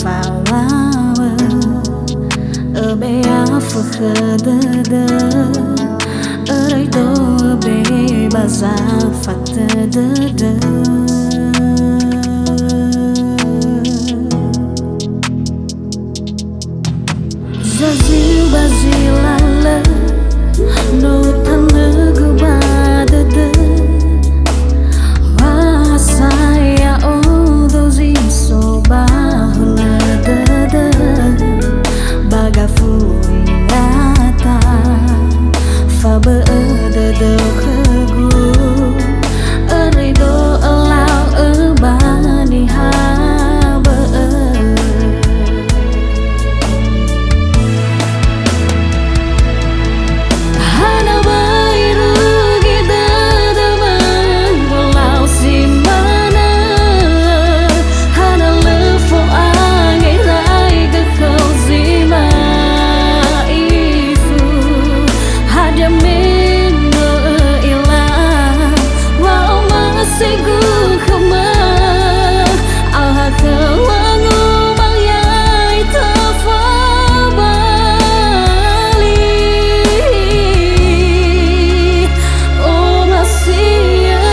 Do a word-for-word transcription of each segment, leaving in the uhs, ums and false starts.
Ba wa'ö öbe afökhö dödö, öröi do öbe ba zafatö dödö. Zazöu ba zi lalö, no utanögö ba dödö, wa ha sa ya'odo zi so ba hulö dödö, ba gafuli ya'ita, fabö'ö dödö khögu, öröi do ölau öba niha bö'ö. Hana wa irugi dödömö, wolau si manö, hana lö fo'angeragö khöu zi ma'ifu. Hadia me no ö'ila, wa'omasigu khöma, ahakhö wangumangi ya'ita fabali. Omasi'ö.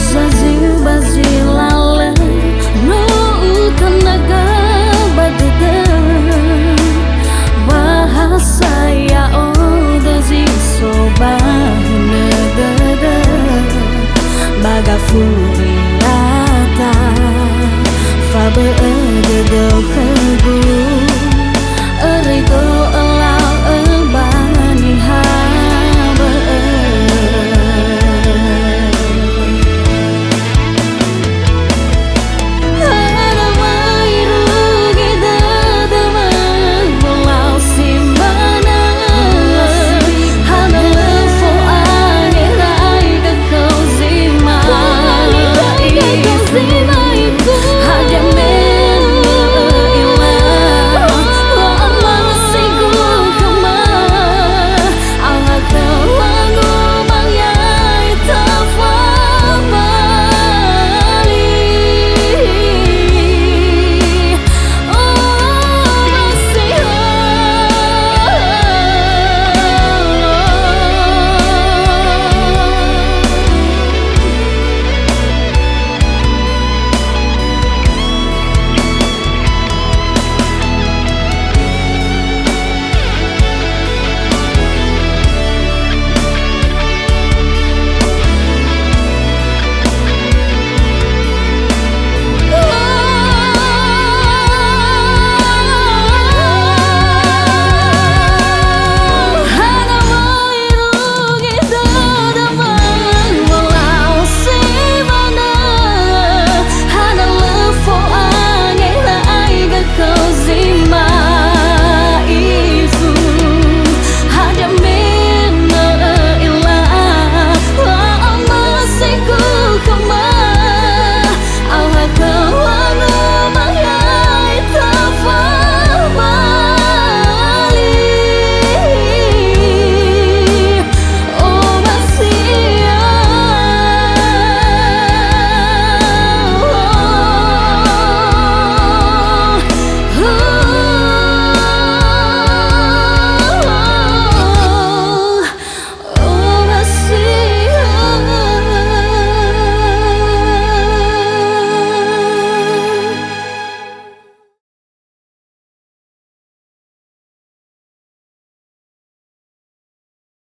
Zazöu ba zi lalö, no utanögö ba dödö, wa ha sa ya'odo zi so ba hulö dödö, ba gafuli